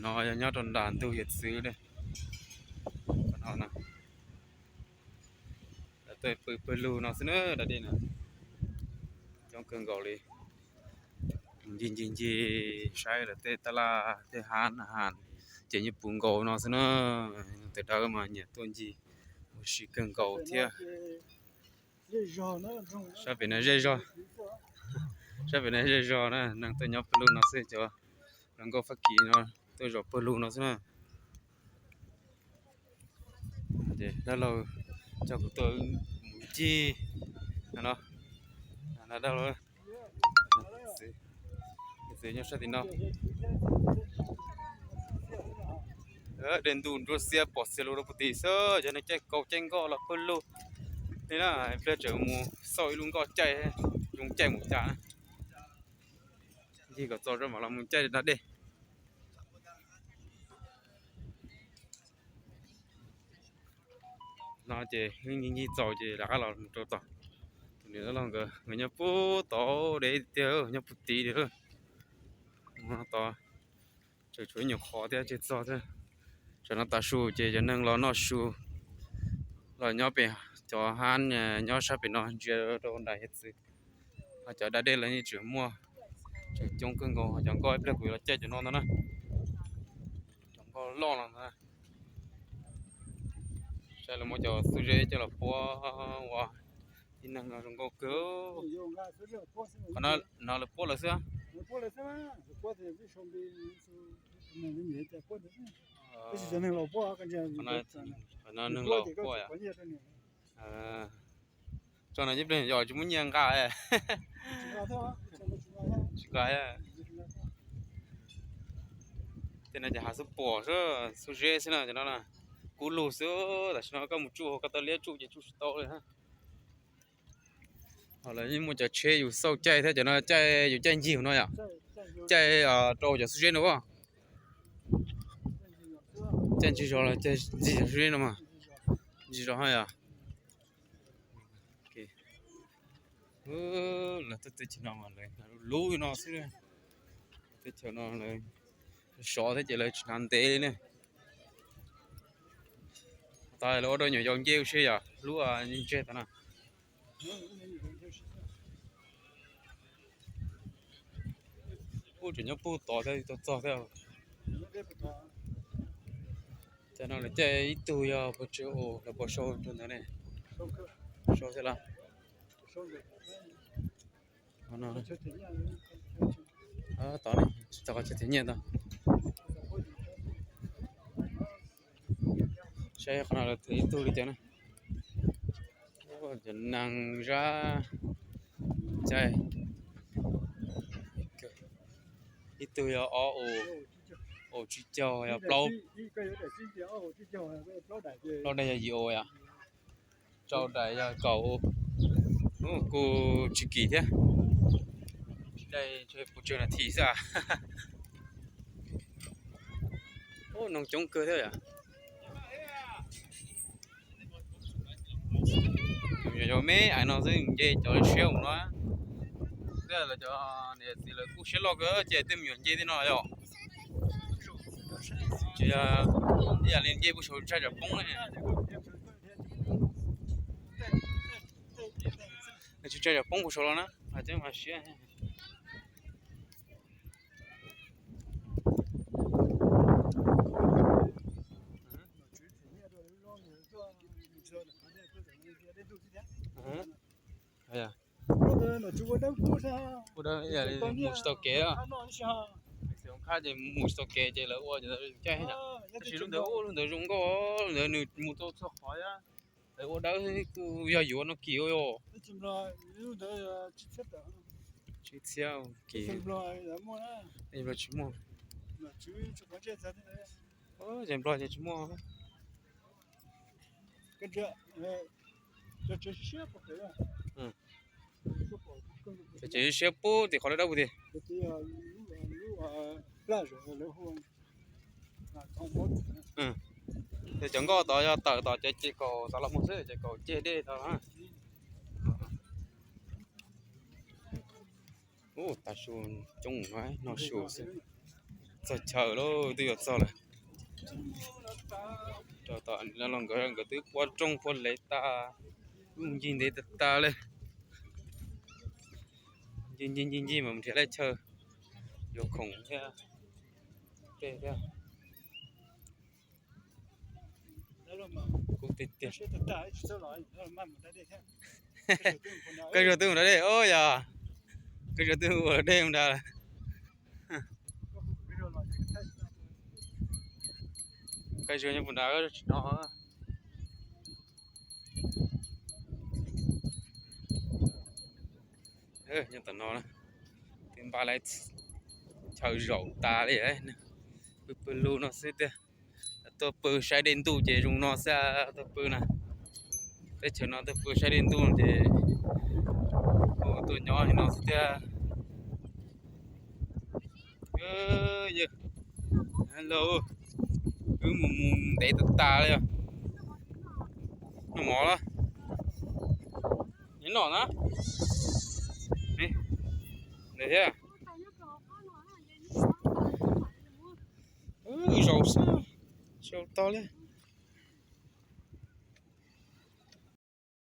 No yog nyob rau nram ntug hiav txwv li. Qhov no na, lawv tuaj pw pawg lug no xwb na, da dej na. Coob kawg nkaus li. Ncig ncig ncig saib lawv tej tab laj tej hab na, ces yeej puv nkaus no xwb na. Tus dawb mas nyiam tuaj ncig ua si kawg nkaus thiab. Sab pem no zej zog, sab pem no zej zog na, neeg tuaj nyob pawg lug no xwb, cov hluas nkauj Fab Kis no tuaj zaum pawg lug no xwb na. Ces dab laug coj kuv tuaj mus ncig no, dab laug, txiv nyob sab tim no. Dej ntuj nruab xiab pom xiav lus rau puag tim xwb, cov neeg caij kaus caij nkoj los pawg lug li na. Pliag tseem mus xauj ib lub nkoj caij, zoo caij mus cas na. Ncig kom txog mam los mus caij da dej. No ces ncig ncig txaus ces rov qab los mus rau tom tus niam dab laug nkawd, nkawd nyob puag tod deb tiag, nyob puag tim li. Tod tseem tshuav ib nyuag qhov thiab tsis txog thiab. Tsam no tav su ces cov neeg los noj su, los nyob pem cov hab nyob sab pem no ntsia rau nram hiav txwv. Ho cov da dej los yeej tseem muaj, tseem coob kawg nkaus. Ho cov nkoj ib pliag kuv yuav los caij cov no ntag na. Cov nkoj loj los ntag. Saib lawv muab cov xuab zeb coj los puab ua tib neeg no zoo nkauj kawg. Qhov no lawv puab lawm xwb. Qhov no neeg los puab yom. Tso no ib pliag yog tsis muaj nyiaj nqa. Tsis nqa. Tej no ces hav xuab puam xwb, xuab zeb xwb na, cov no kub lug xwb. Tam sim no koj mus tsuj hauv koj tau liab tsuj ces tsuj tsis tau li. Ho lawv yeej muaj cov tsheb yus xauj caij thiab, cov no caij yus caij ncig no yom. Caij rau cov xuab zeb no. Caij ncig zog los caij ncig cov xuab zeb no mas. Ncig zog yom. Lawv tuaj teb chaws no mas lawv lub no xwb. Teb chaws no lawv sov thiab ces lawv tsis hnav ntev li ne. Tas lawv ua rau nyuam yaus nce ua si yom, lub ntseg tas na. Ub, tseem nyob puag tod thiab, tau txog thiab. Cas no lawv caij ib tug yog puas tsawg os, lawv puas sau rau ntawd ne? Sau thiab los? Tod ne, tsis tau qhov chaw them nyiaj tau. Saib qhov no lawv them ib tug li cas na. Cov neeg zab caij ib tug yog ob, ob tsib caug yog plaub, plaub daim yog yim os yom. Rau daim yog kaum, kuj tsis kim thiab. Daim ntshe puas tsawg nas this xwb. Ub, noog coob kawg thiab yom. Yog me ais no xwb nce cov siab mus no. Thiab lawv cov niam txiv lawv kuj siab loj kawg ces tej me nyuam nce tej no yom. Tsis yog ib yam li nce puag saum tshaj tsam poob ne. Tsis tshaj tsam poob puag saum los na, hais tias mas siab. Mus tsis tau kev, khab ces mus tsis tau kev ces lawv ua caij. Tab sis lub ntawd, lub ntawd zoo nkauj, lub ntawd nws mus tau txhua qhov thiab. Lawv ua dawb kuj yog yuav no kim ua. Tsis txhiab kim, tsis muaj. Ces Nplog ces tsis muaj. Ces siab pub tim qhov lawv dawb pus tim. Ces cov nkoj tod yog tawm tom cov ces kaum tod los mus xwb, ces kaum ceg dej tod. Ub, tav su coob no, noj su xwb. Txog chaw lawm, twb yuav txog lawm. Rau tom los nkawd, nkawd twb puab rooj puab hlev tas, ncig ntev tas tas li. Ncig ncig ncig ncig mas mus nrhiav laj chaw, yuav khoom thiab, tej thiab. Kuv tiag tiag. Koj Zuag twb mus nram dej, o yog, Koj Zuag twb ua dej mus nrad lawm. Koj Zuag nyob puag nrad, tsis hnov. Nyob tom no, twb npaj lawm, chaw zaum tas li, pw pw lug no xwb tiag. Tuaj pw saib dej ntuj ces zoo no xwb, tuaj pw na. Teb chaws no tuaj pw saib dej ntuj ces tuaj nyob li no xwb tiag. Hello, wb mus mus ntev tas tas li os. Noj mov los? Nyob no na. Ntev thiab. Zaum xwb, zaum tau li.